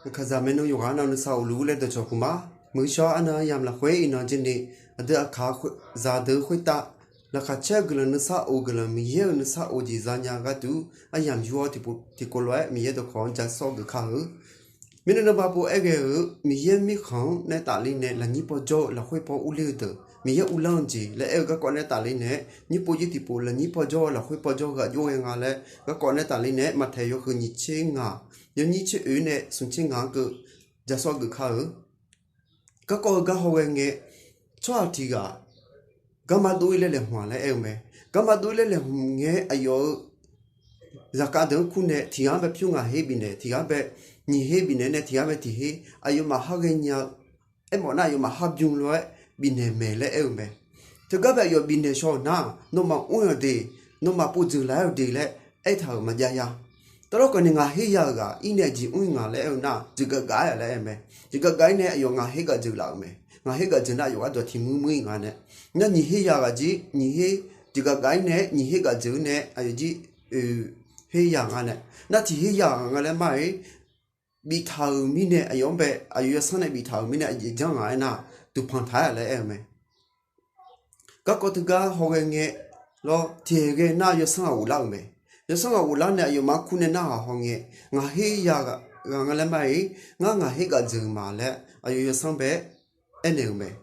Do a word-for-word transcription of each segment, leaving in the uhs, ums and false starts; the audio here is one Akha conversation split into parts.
Aqkaqzaq maeqnan yawqghaq arnan nuisar of luf-ur laer dawqcawq puq ma. Muiqshawr arnan aryamq lafkhoer iqnan jir ni, aqdui aqkaq zaqdeuq khoertav laqkhaq caer-eu guiqlanq nuisar of guiqlanq Miqyaer-euq nuisar of jeq zanya gharduq aryamq yur-awr tiqpov tiqkov lof-aer Miqyaer dawqkawq-anr ja sawr geuf kar-eu. Mirnae nanba pov-aer ghae-euq Miqyaer mirkhanq-anr nae tafler nae lafnyir paw jawr-eu lafkhoer paw urler-eu deuq Miqyaer uvlanr-eu jeq laer aer-eu garkawv nae tafler nae-aer nyir pov jir tiqpov lafnyir paw jawr-eu lafkhoer paw jawr-eu ghaq jov ghae nga laer garkawv nae tafler nae-aer Maqtaeq yawhuiq nyiq tser ngaq, yawnyir tser oe nae smq tser ngaq-anr keuv ja sawr geuf kar-eu. Garkawv-eu gar hawghae ngae, tsawrhaq tiq ghaq garma dov-ir laer laeqhmq-aq laer aer-eu mae. Garma dov-ir laer laeqhmq ngae aqyawf-euq zaqkhav deuq-anr kur nae tiq ghaq-anr bae pyur ngaq her bifnaeq, tiq ghaq-anr bae nyiq her bifnaeq nae tiq ghaq-anr bae tiq her, aqyawfmaf har ghaenya-eu aermawf nar aqyawfmaf har bymr lof-aer bifnaeq maeq laer aer-eu mae. Teugar bae aqyawf bifnaeq shaw-euq nar, nawmaf mr-awq de, nawmaf pov dzeuq laf-aer-eu de laer aertaq-euq maqjav ya. Tawvlawr khawf ni ngaq her ya-euq ghaq ir nae jeq mr-ir ngaq laer aer-eu nar, jeqgaf gaf-aer laer aer-eu mae. Jeqgaf gaf-ir nae aqyawf ngaq her gaf dzeuq laf-euq mae. Ngaq her gaf dzeuq nar aqyawf gharduq tiq muir muir-ir nga nae. Nar nyiq her ya ghaq jir, nyiq her jeqgaf gaf-ir nae nyiq her gaf dzeuq nae aqyawf jir oe her ya nga nae. Nar tiq her ya ghaq nga laer mar-ir biftaq-euq mirnae aqyawf-anr bae aqyawf yawsanr nae biftaq-euq mirnae aqjeq janr ngaq aernar, duqpanq taq-aer laer aer-eu mae. Garkawv teugar hawghae ngae lawr, tiq ghae nar yawsanr ghaq ghoflar-euq mae. Yawsanr ghaq ghoflar nae aqyawfmaf-anr kur nae narhaq haw ngae, ngaq her ya ghaq nga laer mar-ir, ngar ngaq her gaf dzeuq ma laer aqyawf yawsanr bae aernaeq-euq mae.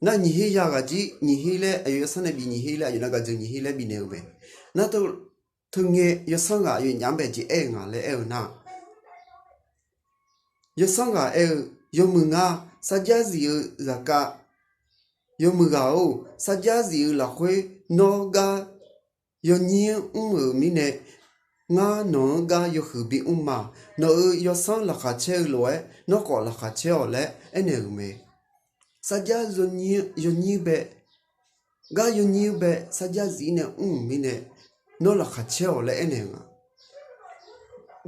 Nar nyiq her ya ghaq jir nyiq her laer aqyawf yawsanr nae bif nyiq her laer aqyawf nav gaf dzeuq nyiq her laer bifnaeq-euq mae. Nar teu ngae yawsanr ghaq aqyawfnyaf-anr bae jeq aer-eu nga laer aer-eu nar, yawsanr ghaq aer-eu, yawmuiq nga, sarjax zif-eu zaqkhav, yawmuiq ghaq-or, sarjax zif-eu lafkhoer nawr gar yawnyir-anr mr-euq mirnae, ngar nawq-anr gar yawhuiq bimr ma. Nawq-euq yawsanr laqkhaq caer-eu lof-aer nawr khawf laqkhaq caer-awq laer aernaeq-euq mae. Sarjax yawnyir bae, gar yawnyir bae sarjax zif-ir nae mr-euq mirnae, nawr laqkhaq caer-awq laer aernaeq-eu nga.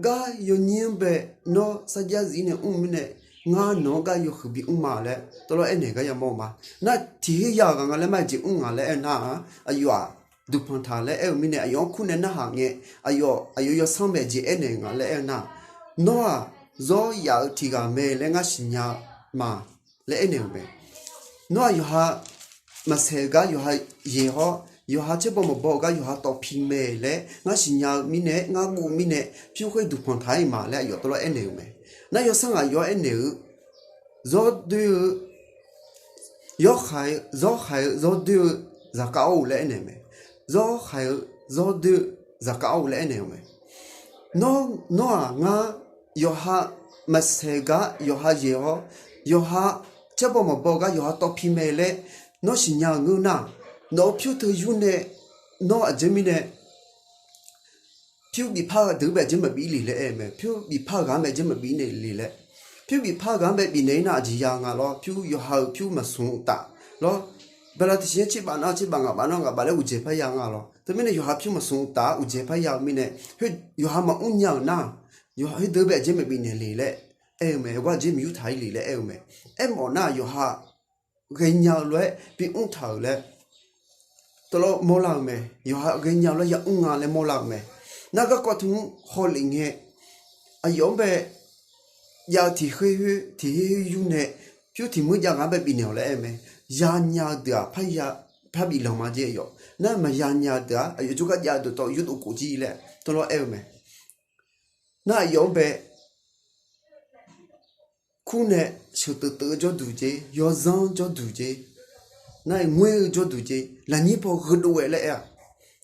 Gar yawnyir-anr bae nawr sarjax zif-ir nae mr-eu mirnae, ngar nawq-anr gar yawhuiq bimr ma laer tawvlawr aernaeq gar yamawr-eu ma. Nar tiq her ya-euq ghaq nga laer mar-aer jeq mr nga laer aer-eu nar-aq, aqyawf-aq duqpanq taq laer aer-eu mirnae aqyawf-anr kur nae narhaq ngae, aqyawf aqyawf yawsanr bae jeq aernaeq nga laer aer-eu nar, nawr-aq zawr yaf-eu tiq ghaq mae laer ngar siqnya-eu ma laer aernaeq-euq mae. Nawr-aq yawqha maqsaeq-eu gar yawqha yaeq hawr, yawqha caerbaw maqbaw-eu gar yawqha tawv pi mae laer ngar siqnya-eu mirnae ngar guv-eu mirnae pyur khoer duqpanq taq-ir ma laer aqyawf tawvlawr aernaeq-euq mae. Nar yawsanr ghaq yawr aernaeq-eu, zawr doer-eu, yawr khaq-eu, zawr khaq-eu zawr doer-eu zaqkhav-or laer aernaeq-eu mae. Zawr khaq-eu zawr doer-eu zaqkhav-or laer aernaeq-eu mae. Nawr, nawr-aq ngar yawqha maqsaeq gar yawqha yaeq hawr, yawqha caerbaw maqbaw gar yawqha tawv pi mae laer nawr siqnya-eu ngeur nar, nawq-eu pyur teu yur nae nawr aqjeq mirnae pyur bifpar deuq-anr bae aqjeq maqbif le laer aer-eu mae. Pyur bifpar ghaq-anr bae aqjeq maqbif naeq le laer. Pyur bifpar ghaq-anr bae bifnaeq-ir nar aqjeq ya nga lawr. Pyur yawqha-euq pyur maqsmq-eu taf lawr. Bala tiqsiq-anr tserbav nar tserbav ngaq baf nar ngaq baf laer uqdzaeq parya nga lawr. Teumirnae yawqha pyur maqsmq-eu taf-anr uqdzaeq parya-eu mirnae, yawqha maqmr nya-euq nar, yawqha khoerdeuq-anr bae aqjeq maqbif naeq le laer aer-eu mae. Gar aqjeq maqyur taq-ir le laer aer-eu mae. Aermawf nar yawqha ghaenya-eu lof-aer bimr taq-euq laer tawvlawr mawrlar-eu mae. Yawqha ghaenya-eu lof-aer yamr nga laer mawrlar-eu mae. Nar garkawv tmr hawlef ngae, aqyawf-anr bae jav-eu tiq her khoer tiq her khoer yur nae pyur tiq muir jav ghaq-anr bae bifnaeq-awq laer aer-eu mae. Yanya-eu deuq-aq parya, parbif lanq ma jeq aqyawf. Nar maqyanya-eu deuq-aq aqyawf jawrgar jav-eu dawqtawv yurdov khof jir laer tawvlawr aer-eu mae. Nar aqyawf-anr bae kur nae sheuqteuv teuv-eu jawrduq jeq, yawzanr jawrduq jeq, nar-aq ngoer-eu jawrduq jeq, lafnyir paw gheudov-aer laer aer-a.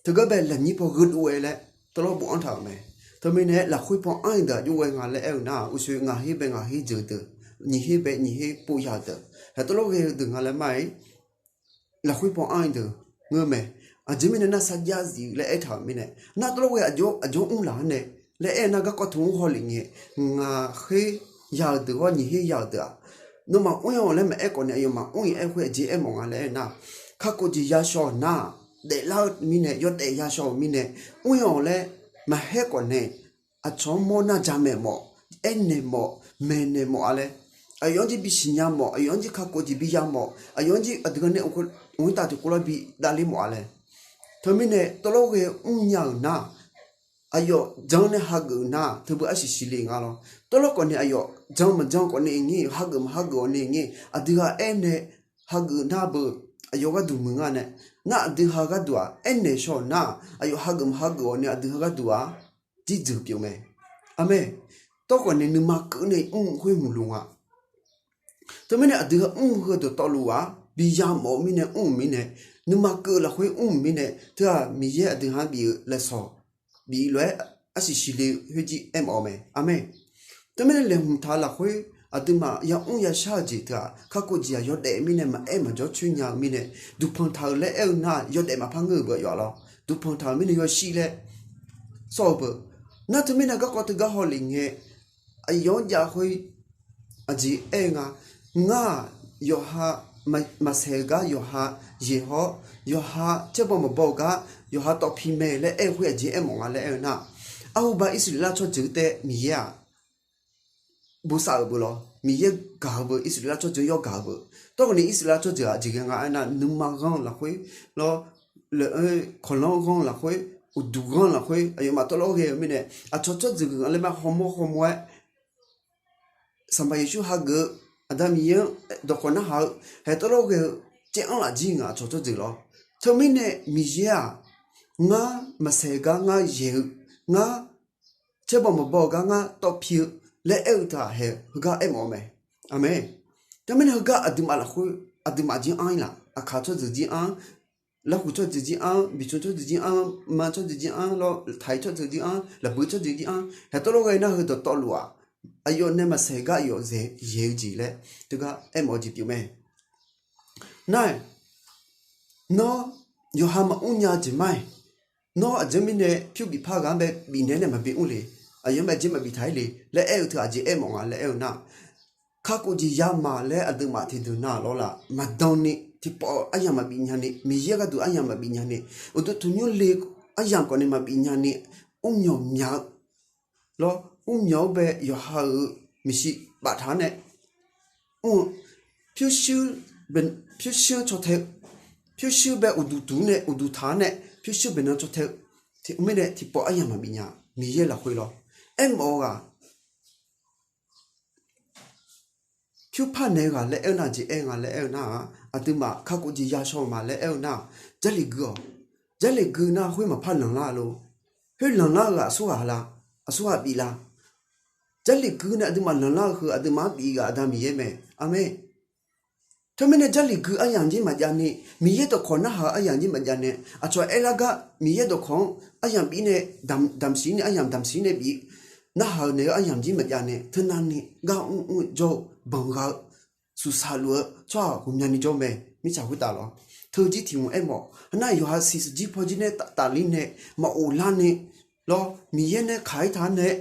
Teugar bae lafnyir paw gheudov-aer laer tawvlawr bofanr taq-euq mae. Teumirnae lafkhoer paw anr-iq deuq aqjox ghae nga laer aer-eu nar-aq, uqshoe ngaq her bae ngaq her dzeuq deuq, nyiq her bae nyiq her pov ya-eu deuq, haeq tawvlawr ghae-eu deuq nga laer mar-aer lafkhoer paw anr-iq deuq ngeur mae. Aqjeq mirnae nar sarjax zif laer aertaq-euq mirnae, nar tawvlawr ghae aqjox mr laq-anr nae laer aer-eu nar garkawv tmr hawlef ngae, ngaq her ya-eu deuq hawr nyiq her ya-euq deuq-aq, nawmaf mr-awq laer maqaer khawf nae aqyawfmaf mr-iq aer khoer aqjeq aermawf nga laer aer nar, kakhof jeq yashawr-euq nar-aq, daeflar-eu mirnae yawdaef yashawr-euq mirnae, mr-awq laer maqaer khawf nae aqcawq-anr mawrnar jamaeq mawf, aernaeq mawf, maeqnaeq mawf-a laer, aqyawf-anr jir bisiqnya mawf, aqyawf-anr jir kakhof jeq biya mawf, aqyawf-anr jir aqdui-anr nae mqtav tiqkov lar bidavler mawf-a laer. Teumirnae tawvlawr ghae mrnya-euq nar-aq, aqyawf jan nae hageuf nar, teubeu arsiq siqle nga lawr. Tawrlawr khawfni aqyawf jan maqjan khawfni ngir, hageuf maqhageuf-awq ni ngir, aqdui ghaq aernae hageuf nar beu, aqyawf gharduq muiq nga nae, nar aqdui ha gharduq-aq aernaeq shaw nar, aqyawf hageuf maqhageuf-awq ni aqdui ha gharduq-aq jirdzeuq pyeuf mae. Aqmeq. Tawrkhawfni nuima keuv nae mr khoer hmq luf nga. Teumirnae aqdui ha mr heu dawqtawvluf-aq bi yamawf-eu mirnae mr-euq mirnae, nuima keuv lafkhoer mr-euq mirnae, teu-aq Miqyaer aqdui ha-anr bif-eu lafsawq bif lof-aer arsiq siqle khoerjir aermawf-eu mae. Aqmeq. Teumirnae laeqhmq taq-eu lafkhoer aqduimaf yamr yashar-eu jeq teu-aq, kakhof jeq-aq yawdaef mirnae maqaer maqjawr coer nya-eu mirnae, duqpanq taq-euq laer aer-eu nar yawdaef maqpar ngeur-euq beu yawf lawr. Duqpanq taq-euq mirnae yawshir laer sawr-eu beu. Nar teumirnae garkawv teugar hawlef ngae, aqyawf-anr jav khoer aqjeq aer-eu nga. Ngar-aq yawqha maqsaeq-eu gar yawqha yaeq hawr, yawqha caerbaw maqbaw-eu gar yawqha tawv pi mae laer aer-eu khoer aqjeq aermawf nga laer aer-eu nar, arhuba Irsaqleqlav tsawrjeuq taef Miqyaer-aq bosav-euq beu lawr. Miqyaer gaq-eu beu, Irsaqleqlav tsawrjeuq yawr gaq-eu beu. Tawrkhawfni Irsaqleqlav tsawrjeuq-aq aqjeq ghae nga aernar, nuima ghanr lafkhoer lawr, kawqlanr ghanr lafkhoer, uqduq ghanr lafkhoer aqyawfmaf tawvlawr ghae-eu mirnae, aqcawq tsawrjeuq guiqlanq laer ma hawmawr hawmawr-aer Sanqpaq Yeqsur hageuf-eu, Aqda Miqyaer-anr dawqkawq narhaq-eu, haeq tawvlawr ghae-eu caev anr laf jir nga aqcawq tsawrjeuq lawr. Teumirnae Miqyaer-aq, ngar maqsaeq gar ngar yaeq-eu, ngar caerbaw maqbaw-eu gar ngar tawv pi-eu laer aer-eu teu-aq haeq heugar aermawf-eu mae. Aqmeq. Teumirnae heugar aqduimaf lafkhoer aqduimaf jir anr-ir laf, aqkaq tsawrjeuq jir anr, larhuq tsawrjeuq jir anr, biqcmq tsawrjeuq jir anr, ma tsawrjeuq jir anr lawr, taq-iq tsawrjeuq jir anr, lafbui tsawrjeuq jir anr, haeq tawvlawr ghae nar heu dawqtawvluf-aq, aqyawf nae maqsaeq gar aqyawf yaeq-eu jeq laer teugar aermawf-eu jeq pyeuf mae. Nar-aq, nawr yawqha maqmr nya-eu jeq mar-aer, nawr aqjeq mirnae pyur bif par ghaq-anr bae bifnaeq nae maqbi mr le, aqyawf-anr bae jeq maqbif taq-ir le laer aer-eu teu aqjeq aermawf nga laer aer-eu nar, kakhof jeq yamaf laer aqduimaf tiqdeuq na lawr laf maqdan ni tiqpawf aryamq maqbif nya ni, Miqyaer gharduq aryamq maqbif nya ni, uqduq tanqnymr le aryamq khawfni maqbif nya ni, mrmyawq myaq-eu lawr, mrmyawq-anr bae yawqha-euq maeqshi baftaq-awr nae, mr-eu pyurshuir, pyurshuir-anr caw tae-eu, pyurshuir bae uqduq duq nae uqduq taq-awr nae pyurshuir baeqnan caw tae-eu, mirnae tiqpawf aryamq maqbif nya, Miqyaer lafkhoer lawr. Aermawf-eu ghaq pyur par naeq-eu ghaq laer aer-eu nar, jeq aer nga laer aer-eu nar-aq, aqduimaf kakhof jeq yashawr-eu ma laer aer-eu nar-aq, Jarlif gui-awq. Jarlif gui nar khoer maqpar lanqlar-a lor. Khoer lanqlar-eu ghaq aqsurghaq la? Aqsurghaq bif la? Jarlif gui nae aqduimaf lanqlar-eu heu aqduimaf-anr bif ghaq Aqda Miqyaer mae. Aqmeq. Teumirnae Jarlif gui aryamq jir maqjav ni, Miqyaer dawqkawq narhaq-eu aryamq jir maqjav nae, aqcawq aerlar gar Miqyaer dawqkawq-anr aryamq bif nae damq, damq siq ni aryamq damq siq nae bif narhaq-eu naeq-eu aryamq jir maqjav nae, teunav ni gar mr mr-eu jawr-eu banqgha-eu suqsaq luf-eu tsawrhaq ghawqmyani jawr mae. Mirtsaq khoertav lawr, teujir tiq hmq aermawf. Heunar yawqha siq shaqjir pawjir nae taf tafler nae maqghof lar ni lawr, Miqyaer nae kaq-ir taq-awr nae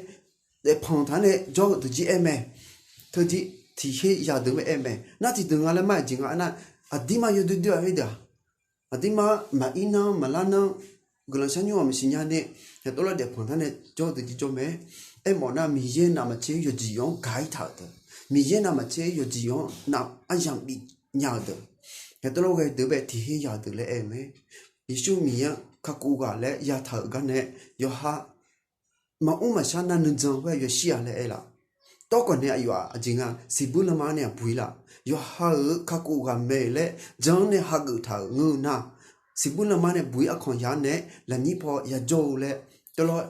daefpanq taq-awr nae jawr-eu deuq jir aer mae. Teujir tiq her yadeuq-anr aer mae. Nar tiqdeuq nga laer mar-aer jeq nga aernar, aqdirmar yawdoer doer-a khoerdeuq-aq, aqdirmar maqir nar maqlar nar, guiqlanq sharnymr-aq maqsiq nya ni, haeq tawvlawr daefpanq taq-awr nae jawr-eu deuq jir jawr mae. Aermawf nar Miqyaer navmaqtser yawqjeq yawq-anr gaq-ir taq-euq deuq, Miqyaer navmaqtser yawqjeq yawq-anr nav aryamq bif nya-euq deuq, haeq tawvlawr ghae deuq bae tiq her yadeuq laer aer-eu mae. Yeqsur Miqyaer-anr kakhof ghaq laer yataq-euq gar nae, yawqha maqmr maqshar nar nuijan khoer yawshir-a laer aer laf. Tawrkhawf nae aqyawf-aq aqjeq nga siqbuir lanma-anr nae aqbuir laf. Yawqha-euq kakhof ghaq mae laer jan-anr nae hageuf taq-euq ngeur-eu nar, siqbuir lanma nae buq-ir arkanq ya-anr nae lafnyir paw yajawr-eu laer tawvlawr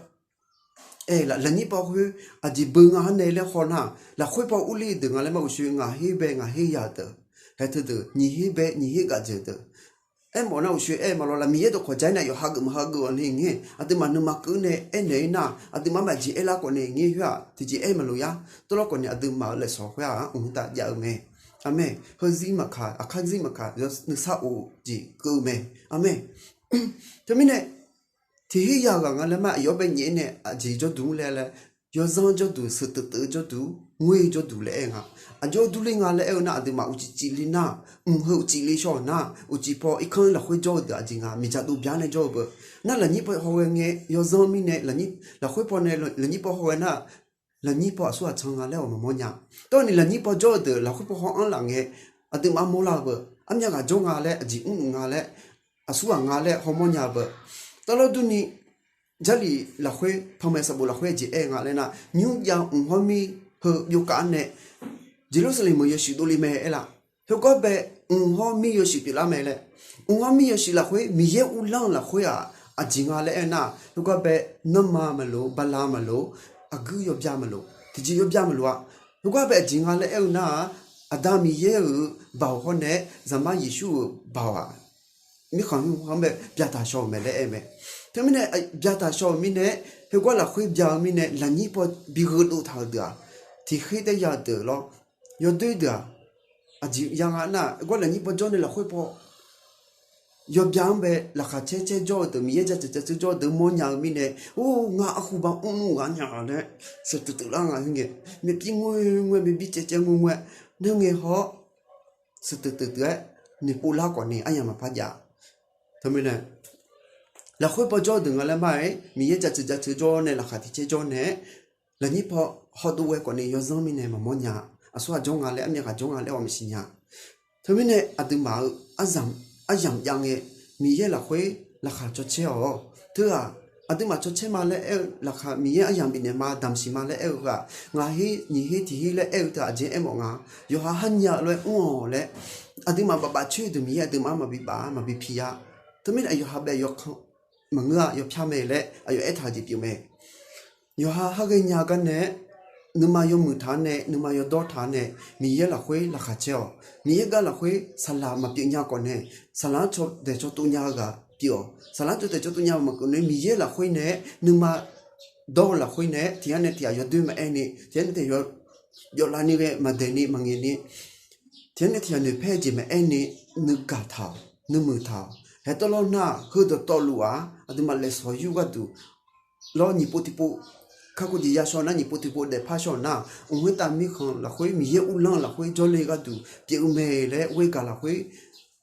aer laf. Lafnyir paw khoer aqjeq beu nga-anr nae laer haw nar, lafkhoer paw urler-eu deuq nga laer mar uqshoe ngaq her bae ngaq her ya-eu deuq, haeq teudeuq nyiq her bae nyiq her gafdzaeq deuq, aermawf nar uqshoe aer maqlawr laf. Miqyaer dawqkawq ja-ir nae yawqha geuf maqha geuf-awq nae ngae, aqduimaf nuima keuv nae aernaeq-ir nar, aqduimaf maqjeq aerlar khawf nae ngae khoer-aq tiqjeq aer maqlof yar. Tawvlawr khawf nae aqduimaf-euq lafsawq khoer-aq-anr mqtav jav-eu mae. Aqmeq. Heuzir maqkaq, aqkar zir maqkaq, nuisar of-eu jeq keuv-eu mae. Aqmeq. Teumirnae tiq her ya ghaq nga laer mar aqyawf-anr bae nyaef-ir nae aqjeq jawrduq-anr laer laer, yawzanr jawrduq, sheuqteuv teuv jawrduq, ngoer jawrduq laer aer nga. Aqjox durler nga laer aer-eu nar, aqduimaf uqcif cifle nar, mq heu uqcif le shaw-euq nar, uqcif paw irkanr lafkhoer jawr-eu deuq aqjeq nga, miqdzaq dov bya nae jawr-eu beu. Nar lafnyir paw hawghae ngae yawzanr mirnae, lafkhoer paw nae lafnyir paw hawghae nar, lafnyir paw aqsurghaq can nga laer-awq maqmawr nya. Tawrni lafnyir paw jawr-eu deuq lafkhoer paw haw-anr laf ngae, aqduimaf mawrlar-eu beu. Armyav ghaq jawr nga laer, aqjeq mrluf nga laer, aqsurghaq nga laer hawmawr nya-eu beu. Tawvlawr durni Jarlif lafkhoer, panmaeq sanqbof lafkhoer aqjeq aer-eu nga laer nar, nymrjav mq hawr mir heu byovkav-anr nae Yeqlursaqlaeq meuq yawshuif dovle mae aer laf. Khoergar bae, mq hawr mir yawshuif pyeuflar mae laer. Mq hawr mir yawshuif lafkhoer Miqyaer uvlanr-eu lafkhoer-aq, aqjeq nga laer aer-eu nar, khoergar bae, nanrma maqloq, bala maqloq, aqguir yawbya maqloq, tiqjeq yawbya maqloq-a. Khoergar bae aqjeq nga laer aer-eu nar-aq, Aqda Miqyaer-euq baoq hawr nae Zaqmar Yeqsur-euq baoq-aq, mirkhanq hmq-anr bae byataq shaw-euq mae laer aer-eu mae. Teumirnae byataq shaw-euq mirnae, khoergar lafkhoer bya-eu mirnae lafnyir paw bi gheudov taq-euq deuq-aq, tiqkhaer taef ya-eu deuq lawr, yawdoer deuq-aq, aqjeq ya nga nar, khoergar lafnyir paw jawr nae lafkhoer paw yawbya-anr bae laqkhaq caer caer jawr-eu deuq, Miqyaer jaceuq jaceuq jawr-eu deuq mawrnya-eu mirnae, or, ngar arhu ba mrnmr ghaq nya laer, sheuqtuiv tuiv lar nga heu ngae, myavpir ngoer ngoer, myavpir caev caev ngoer ngoer-aer, nar ngae hawr sheuqtuiv tuiv tuiv-aer noeqpov lar khawf ni aryamq maqpar jav. Teumirnae lafkhoer paw jawr-eu deuq nga laer mar-aer, Miqyaer jaceuq jaceuq jawr nae laqkhaq tiq caer jawr nae-aer, lafnyir paw hawdov ghae khawf ni yawzanr mirnae maqmawr nya. Aqsur ghaq jawr nga laer, armyav ghaq jawr nga laer-awq maqsiq nya. Teumirnae aqduimaf-euq aryamq jav ngae, Miqyaer lafkhoer laqkhaq cawcaer-awq. Teu-aq, aqduimaf cawcaer ma laer aer-eu laqkhaq, Miqyaer aryamq bifnaeq ma, damqsiq ma laer aer-eu heu-aq, ngaq her nyiq her tiq her laer aer-eu teu-aq, aqjeq aermawf nga. Yawqha har nya-eu lof-aer mr-awq laer, aqduimaf bafbaf coer-eu deuq Miqyaer aqduimaf-anr maqbi baf-a, maqbi pi-a. Teumirnae aqyawf ha bae yawkhan maqngeur-a, yawpyar mae laer aqyawf aertaq-eu jeq pyeuf mae. Yawqha har ghaenya gar nae, nuima yawmuiq taq-anr nae, nuima yawdawr taq-anr nae, Miqyaer lafkhoer laqkhaq caer-awq. Miqyaer gar lafkhoer saqlaq maqpyeuf nya khawf nae, saqlaq-anr caw daeq caw tov nya-eu ghaq pyeuf-awq. Saqlaq-anr caw daeq caw tov nya-eu maqkeuvni, Miqyaer lafkhoer nae-aer nuima dawr-eu lafkhoer nae-aer tiq ghaq nae tiq ghaq yawdoer maqaer ni, tiq ghaq nae tiq ghaq yawf lavni ghae maqdaeq ni maqngaeq ni, tiq ghaq nae tiq ghaq noeqpaer-eu jeq maqaer ni, nuigaq taq-awq, nuimuiq taq-awq. Haer tawvlawr nar-aq, heudawqtawvluf-aq, aqduimaf laeqshawq yur gharduq lawr, nyiq pov tiq pov, kakhof jeq ya shaw nar, nyiq pov tiq pov daefpar shaw nar, mq khoertav mirkhanq lafkhoer, Miqyaer uvlanr-eu lafkhoer jawrle gharduq pyeuf-eu mae laer ghoer gaq lafkhoer,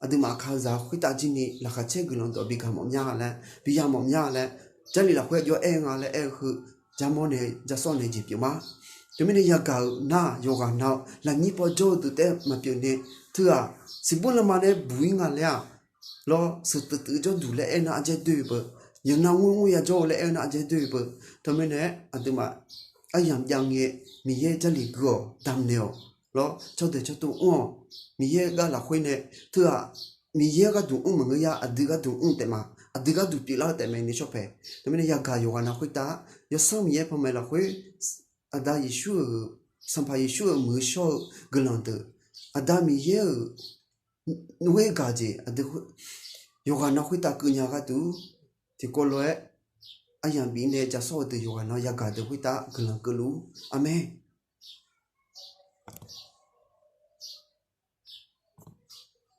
aqduimaf aqkaqzaq khoertav jir ni laqkhaq caer guiqlanq dawq bi gaq mawf mya laer, bi ya mawf mya laer, Jarlif lafkhoer jawr aer-eu nga laer aer-eu heu, jarmawr nae jasawr nae jeq pyeuf ma. Teumirnae yagaq-euq nar-aq, yawqghaq na-awr lafnyir paw jawr-eu deuq taef-aer maqpyeuf nae, teu-aq, siqbur lanma nae buq-ir nga laer-aq, lawr, sheuqtuiv tuiv jawrduq laer aer-eu nar arjaer doer-eu beu, yawqnan ngoer ngoer ya jawr-eu laer aer-eu nar arjaer doer-eu beu. Teumirnae aqduimaf aryamq jav ngae, Miqyaer Jarlif gui-awq, damqnaeq-awq, lawr, caw daeq caw tov mr-awq. Miqyaer gar lafkhoer nae, teu-aq, Miqyaer gharduq mr maqngeur ya, aqdui gharduq mr taef ma, aqdui gharduq pyeuflar-eu taef mae ni shawr pae. Teumirnae yagaq yawqghaq na khoertav, Yawsanr Miqyaer panmaeq lafkhoer, Aqda Yeqsur-euq, Sanqpaq Yeqsur-euq muiq-eu shawr-eu guiqlanq deuq, Aqda Miqyaer-euq ghoer gaq jeq aqdui yawqghaq na khoertav keuvnya gharduq, tiqkawv lof-aer aryamq bifnaeq jasawr-eu deuq yawqghaq na yagaq deuq khoertav guiqlanq keuvluf-ur. Aqmeq.